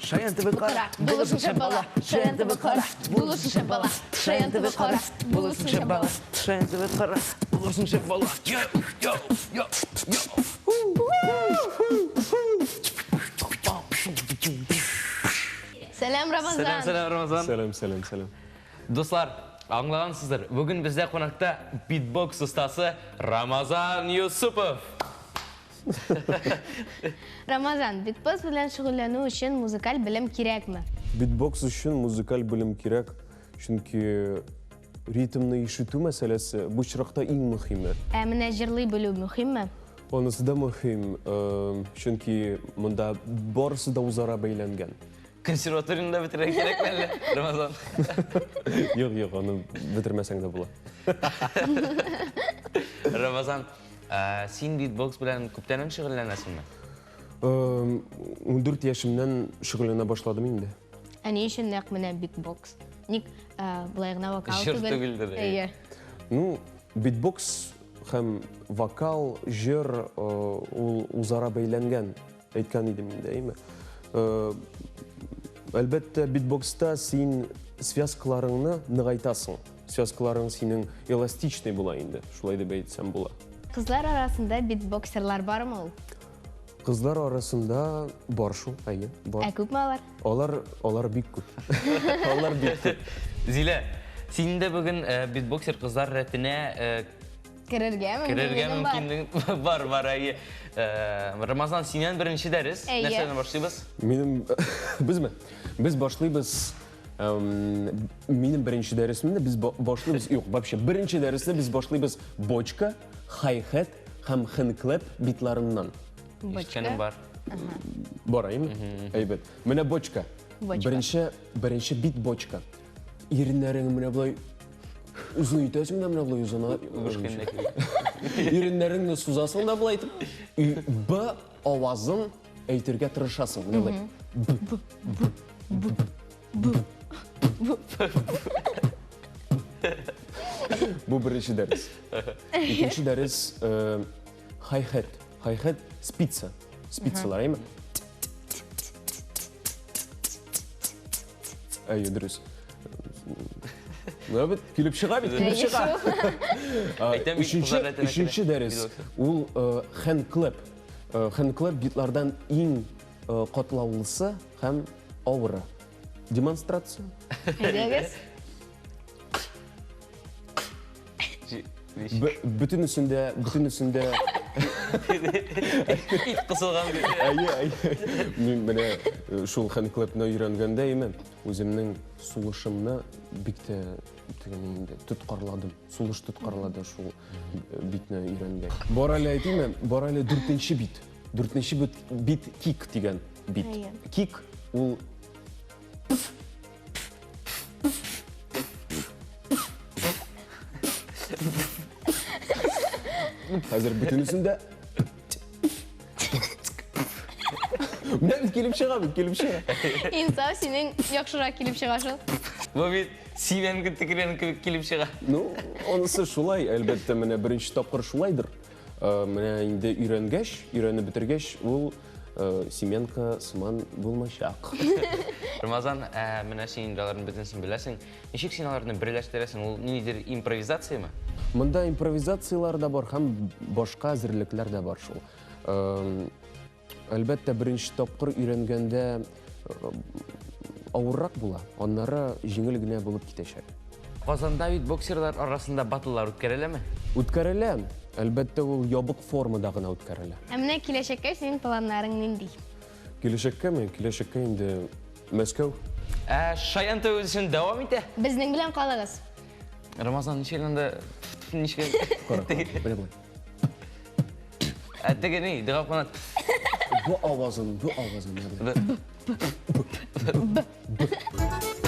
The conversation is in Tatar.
Шаян төбе кара, булырсың шәп бала. Шаян төбе кара, булырсың шәп бала. Шаян төбе кара, булырсың шәп бала. Шаян төбе кара, булырсың шәп бала. Йо, йо, йо, йо. Сәлам, Рамазан. Сәлам, сәлам, Рамазан. Сәлам, сәлам, сәлам. Дуслар, аңлагансыздыр, бүген бездә кунакта битбокс остасы Рамазан Юсупов. Рамазан, битбокс белән шөгыльләнү өчен музыкаль белем кирәкме? Битбокс өчен музыкаль белем кирәк, чөнки ритмны ишетү мәсьәләсе бу очракта иң мөһиме. Ә менә җырлый белү мөһимме? Анысы да мөһим, чөнки монда барысы да үзара бәйләнгән. Консерваторияне дә бетерергә кирәкме әллә, Рамазан? Юк, юк, аны бетермәсәң дә була. Рамазан, син битбокс белән күптәннән шөгыльләнәсеңме? 14 яшемнән шөгыльләнә башладым инде. Ә ни өчен нәкъ менә битбокс? Ник болай гына вокал Җыр түгел? түгелдер, Әйе. Ну, битбокс һәм вокал, җыр ул үзара бәйләнгән. Әйткән идем инде, әйме? Әлбәттә, битбокста син связкаларыңны ныгайтасың. Связкаларың синең эластичный була инде, шулай дип әйтсәм була. Кызлар арасында битбоксерлар бармы ул? Кызлар арасында бар шул, әйе, бар. Ә күпме алар? Алар, алар бик күп. Алар бик күп. Зилә, син дә бүген битбоксер кызлар рәтенә Керергә керергә мөмкинлегем бар. мөмкинлег бар, бар, әйе. Рамазан, синнән беренче дәрес. Әйе. Нәрсәдән башлыйбыз? Минем безме? Без башлыйбыз минем беренче дәресемне без башлыйбыз, юк, вообще беренче дәресне без башлыйбыз бочка, хай-хет һәм хэнклэп битларыннан. Бочка. Ишеткәнем бар. Бар, әйеме? Әйбәт. Менә бочка. Бочка. Беренче, беренче бит бочка. Иреннәрең менә болай озын итәсең дә менә болай озына. Иреннәреңне сузасың да болай итеп. И Б авазын әйтергә тырышасың. Менә болай. Б, Б, Б, Б, Б. Бу беренче дәрес. Икенче дәрес хай-хет. Хай-хет спица. Спицалар, әйме? Әйе, дөрес. Менә бит килеп чыга бит, килеп чыга. Әйтәм бит, Өченче, кызлар рәтенә өченче керә. дәрес ул хэнклэп. Хэнклэп битлардан иң катлаулысы һәм авыры. Демонстрация. Әйдәгез. Бөтенесендә, бөтенесендә Ит кысылган бит. Әйе, әйе. Мин менә шул хэнклэпны өйрәнгәндә име, үземнең сулышымны бик тә тегене инде тоткарладым. Сулыш тоткарлады шул битне өйрәнгәч. Бар әле әйтимме, бар әле дүртенче бит. Дүртенче бит, бит кик дигән бит. Әйе. Кик ул Хәзер бөтенесендә Менә бит килеп чыга, бит килеп чыга. Инсаф синең яхшырак килеп чыга шул. Бу бит сибәнке төкерән кебек килеп чыга. Ну, анысы шулай, әлбәттә, менә беренче тапкыр шулайдыр. Менә инде өйрәнгәч, өйрәнеп бетергәч, ул семенка сыман булмачак. Рамазан, менә син инде аларның бөтенесен беләсең. Ничек син аларны берләштерәсең? Ул ниндидер импровизацияме? Монда импровизацияләр дә бар һәм башка әзерлекләр дә бар шул. Әлбәттә, беренче тапкыр өйрәнгәндә авыррак була, аннары җиңел генә булып китәчәк. Казанда бит боксерлар арасында батллар үткәреләме? Үткәрелә. Әлбәттә, ул ябык формада гына үткәрелә. Ә менә киләчәккә синең планнарың нинди? Киләчәккәме? Киләчәккә инде Мәскәү. Ә Шаян ТВ үсешен дәвам итә. Безнең белән калыгыз. Рамазан ничек анда ничек? Кара, кара, менә болай. Ә теге ни, дога канат. Бу авазын, бу авазын. Б. Б. Б. Б.